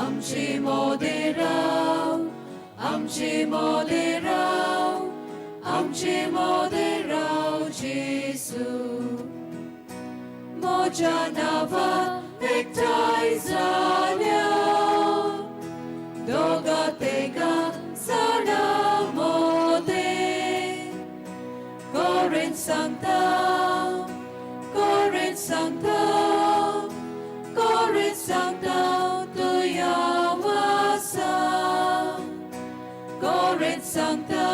आमचे मोदें राव आमचे मोदें राव आमचे मोदें राव जेजू म्हज्या नांवान एकठांय जाल्या दोगां तेगां जाणां मोदें कोरेत सांगता कोरेत सांगता कोरेत सांगता तुया वासा कोरेत सांगता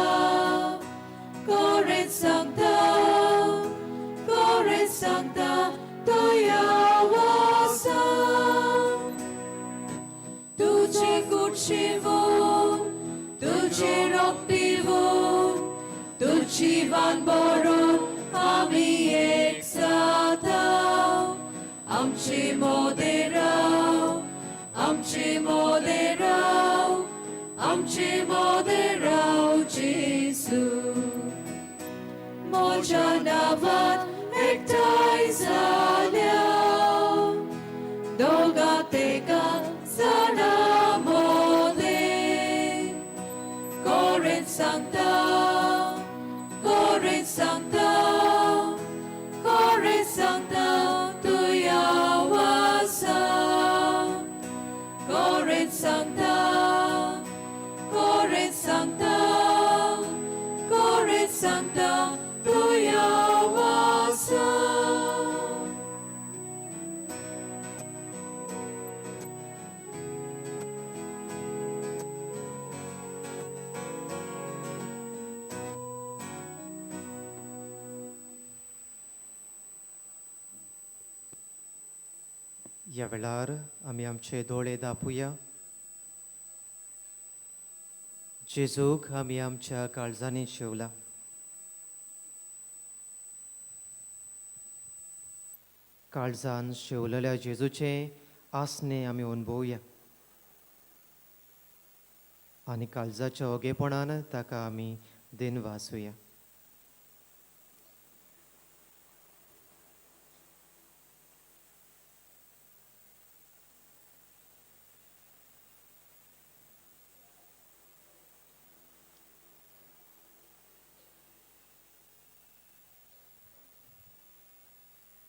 कोरेत सांगता कोरेत सांगता तुया वासा तुझे कूड शिवून तुझे रक्त पिवून तुझी जिवान भरून आमी एक जाता आमचे मोदें राव आमचे मोदें राव आमचे मोदें राव जेजू म्हज्या नांवान एकठांय जाल्या दोगां तेगां जाणां मोदें कोरेत सांगता कोरेत सांगता कोरेत सांगता तुया वासा कोरेत सांगता कोरेत सांगता कोरेत सांगता तुया वासा. ह्या वेळार आमी आमचे दोळे दापुया. जेजूक आमी आमच्या काळजांनी शेवला. काळजान शेवलेल्या जेजूचें आसणें आमी अणभवया आनी काळजाच्या ओगेपणान ताका आमी दिनवासुया.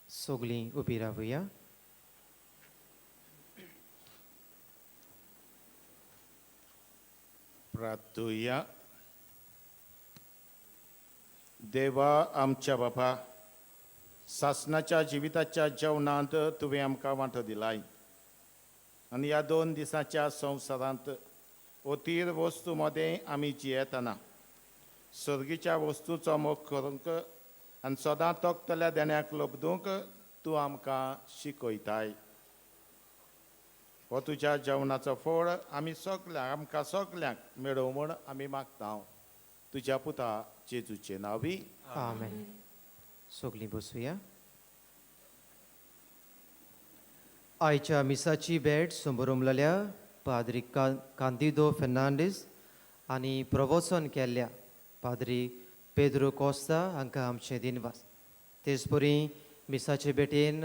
सगळीं उबी रावया. प्रार्थुया. देवा आमच्या बापा, सासनाच्या जिविताच्या जेवणांत तुवें आमकां वांटो दिलाय आनी ह्या 2 दिसांच्या संवसारांत अतीर वस्तू मदें आमी जियेतना सर्गीच्या वस्तूचो मोग करूंक आनी सदां तोखतल्या देण्याक लब्दूंक तूं आमकां शिकयताय. हो तुज्या जेवणाचो फळ आमी सगल्यांक आमकां सगल्यांक मेळोवं म्हूण आमी मागता तुज्या पुता जेजूचे नांवी. आमेन. सगलीं बसुया. आयच्या मिसाची भेट समोरमलेल्या पाद्री कांदिदो फेर्नांडीस आनी प्रवचन केल्ल्या पाद्री पेद्रो कोस्ता हांकां आमचें दिनवास. तेचपरी मिसाचे भेटेन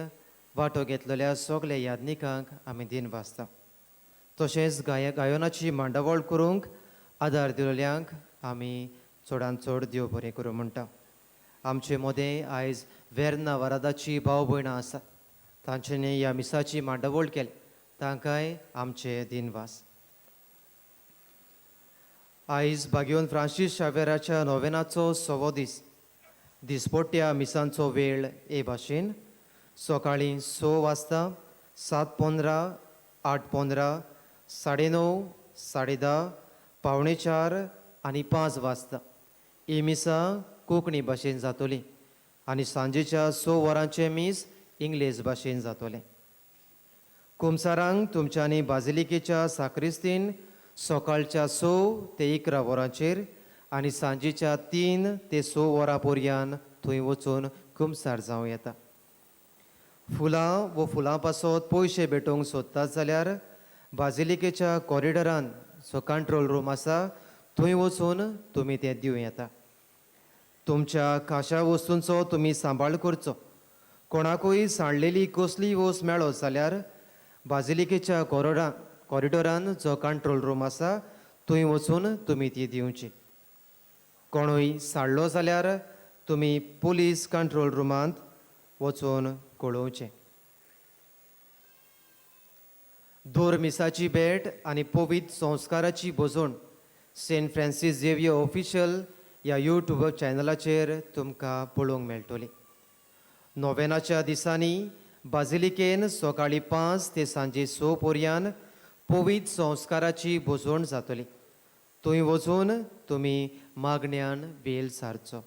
वांटो घेतलेल्या सगल्या यादनिकांक आमी दिनवासता. तशेंच गायनाची मांडावळ करूंक आदार दिल्ल्यांक आमी चडान चड देव बरें करूं म्हणटा. आमचे मदें आयज वेर्ना वरादाची भाव भयणां आसात, तांच्यांनी ह्या मिसाची मांडावळ केली, तांकांय आमचे दिनवास. आयज बागेवन फ्रांसीस शावेराच्या नोवेनाचो सवो दीस. दिसपट्ट्या मिसांचो वेळ हे भाशेन सकाळीं 6 वाजता, 7:15, 8:15, 9:30, 10:30, 3:45 आनी 5 वाजता. ही मिसां कोंकणी भाशेन जातली आनी सांजेच्या 6 वरांचें मीस इंग्लेज भाशेन जातलें. कुमसारांक तुमच्यांनी बाजिलिकेच्या साक्रिस्तीन सकाळच्या 6 ते 11 वरांचेर आनी सांजेच्या 3 ते 6 वरां पर्यान थंय वचून कुमसार जावं येता. फुलां वो फुलां पासत पयशे भेटोवंक सोदतात जाल्यार बाजिलिकेच्या कॉरिडरान जो कंट्रोल रूम आसा थंय वचून तुमी तें दिवं येता. तुमच्या खाशा वस्तूंचो तुमी सांबाळ करचो. कोणाकूय सांडलेली कसलीय वस्त मेळत जाल्यार बाजिलिकेच्या कॉरिडोरान जो कंट्रोल रूम आसा थंय वचून तुमी ती दिवची. कोणूय सांडलो जाल्यार तुमी पुलीस कंट्रोल रुमांत वचून कळोवचें. दोर मिसाची भेट आनी पवित्र संस्काराची भोजवण सेंट फ्रांसीस झेवियर ऑफिशियल ह्या यूट्यूब चॅनलाचेर तुमकां पळोवंक मेळटली. नोवेनाच्या दिसांनी बाजिलिकेन सकाळीं 5 ते सांजे 6 पर्यान पवित्र संस्काराची भोजवण जातली. थंय वचून तुमी मागण्यान वेल सारचो.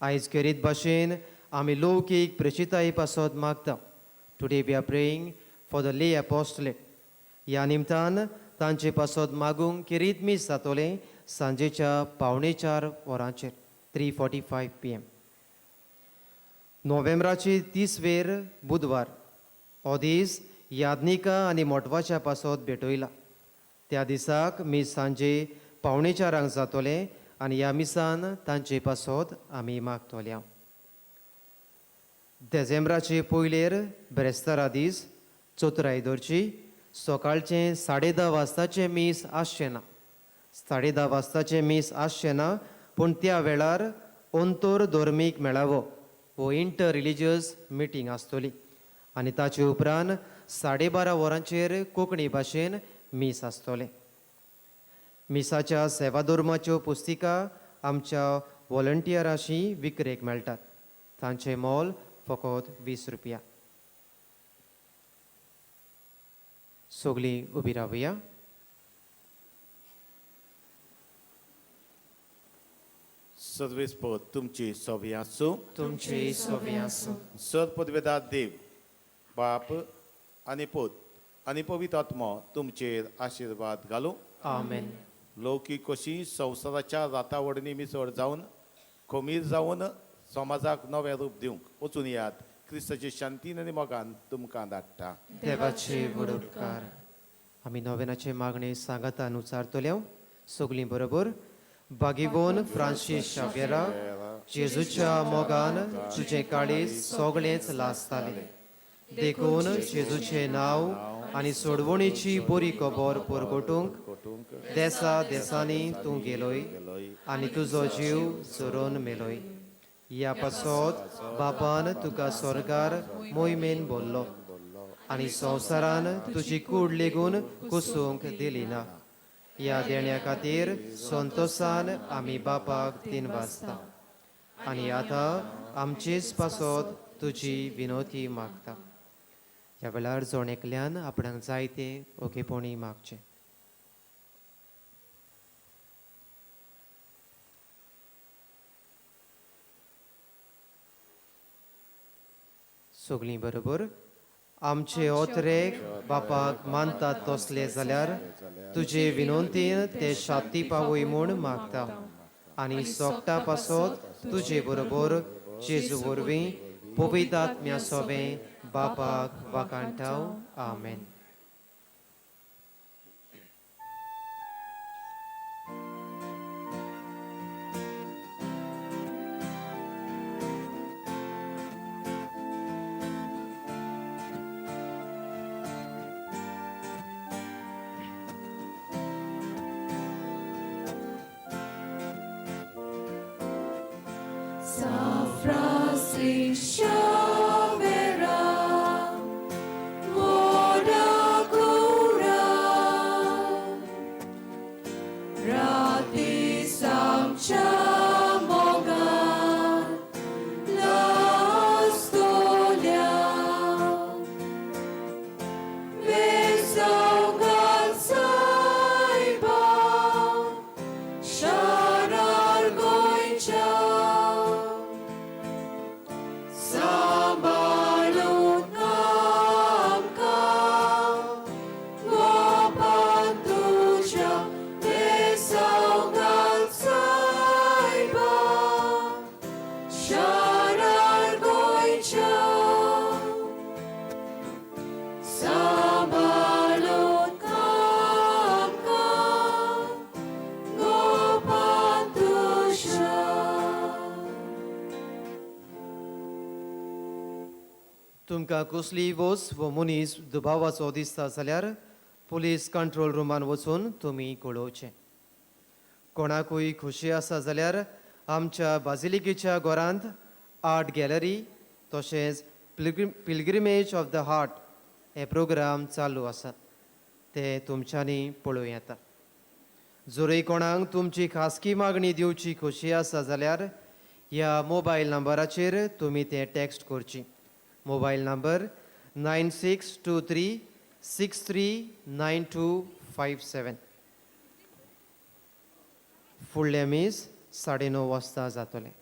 आयज खेरीत भाशेन आमी लौकीक प्रेशिताये पासत मागता. Today we are praying for the lay apostolate. ह्या निमतान तांचे पासत मागूंक खेरीत मीस जातलें सांजेच्या 3:45 वरांचेर 3:45 PM. नोव्हेंबराची 30 वेर बुधवार हो दीस यादनिका आनी मोटवाच्या पासत भेटयला. त्या दिसाक मीस सांजे 3:45 जातलें आनी ह्या मिसान तांचे पासत आमी मागतल्या. देझेंब्राचे पयलेर ब्रेस्तारा दीस चतुराय दवरची सकाळचें 10:30 वाजताचें मीस आसचें ना. 10:30 वाजताचें मीस आसचें ना, पूण त्या वेळार अंतर धर्मीक मेळावो वो इंटर रिलिजियस मिटींग आसतली आनी ताचे उपरांत 12:30 वरांचेर कोंकणी भाशेन मीस आसतलें. मिसाच्या सेवाधर्माच्यो पुस्तिका आमच्या वॉलंटियरांशी विक्रेक मेळटात. तांचें मोल फकत 20 रुपया. सगळीं उबी रावया. सर्वेस्पद तुमची सोबी आसूं. तुमची सोबी आसूं. सर पदवेदार देव बाप आनी पूत आनी पवित्र आत्मो तुमचेर आशिर्वाद घालूं. आमेन. लौकीक कशी संवसाराच्या रातावडणी मिसळ जावन खमीर जावन समाजाक नवें रूप दिवंक वचून येयात. क्रिस्ताचे शांतीन आनी मोगान तुमकां धाडटा. देवाचे व्हड उपकार. आमी नोवेनाचे मागणे सांगातान उचारतले सगळीं बरोबर. बागीवोन फ्रांसीस शाव्येरा, जेजूच्या मोगान तुजें काळीज सगळेंच लासतालें, देखून जेजूचें नांव आनी सोडवणीची बरी खबर परगटूंक देसा देसांनी तूं गेलोय आनी तुजो जीव झरोवन मेलोय. ह्या पासत बापान तुका स्वर्गार मोहिमेन बोल्लो आनी संवसारान तुजी कूड लेगून कुसूंक दिली ना. ह्या देण्या खातीर संतोसान आमी बापाक तीन वाजता आनी आतां आमचेच पासत तुजी विनोती मागता. ह्या वेळार जण एकल्यान आपणाक जाय तें ओगेपणी मागचें. सगळीं बरोबर आमचे ओतरेक बापाक मानतात तसले जाल्यार तुजे विनंतीन ते शांती पावय म्हूण मागता आनी सोगटा पासत तुजे बरोबर जेजू वरवीं पवित्र आत्म्या सोबें बापाक वाकांटाव. आमेन. तुमकां कसलीय वस्त वो मनीस दुबावाचो दिसता जाल्यार पुलीस कंट्रोल रुमान वचून तुमी कळोवचें. कोणाकूय खोशी आसा जाल्यार आमच्या बाजिलिकेच्या घरांत आर्ट गॅलरी तशेंच पिलग्रिमेज ऑफ the heart हे प्रोग्राम चालू आसात, ते तुमच्यांनी पळोवं येता. जरूय कोणाक तुमची खासगी मागणी दिवची खोशी आसा जाल्यार ह्या मोबायल नंबराचेर तुमी तें टॅक्स्ट करची. Mobile number 9623639257. फुडलें मीस 9:30 वाजता जातलें.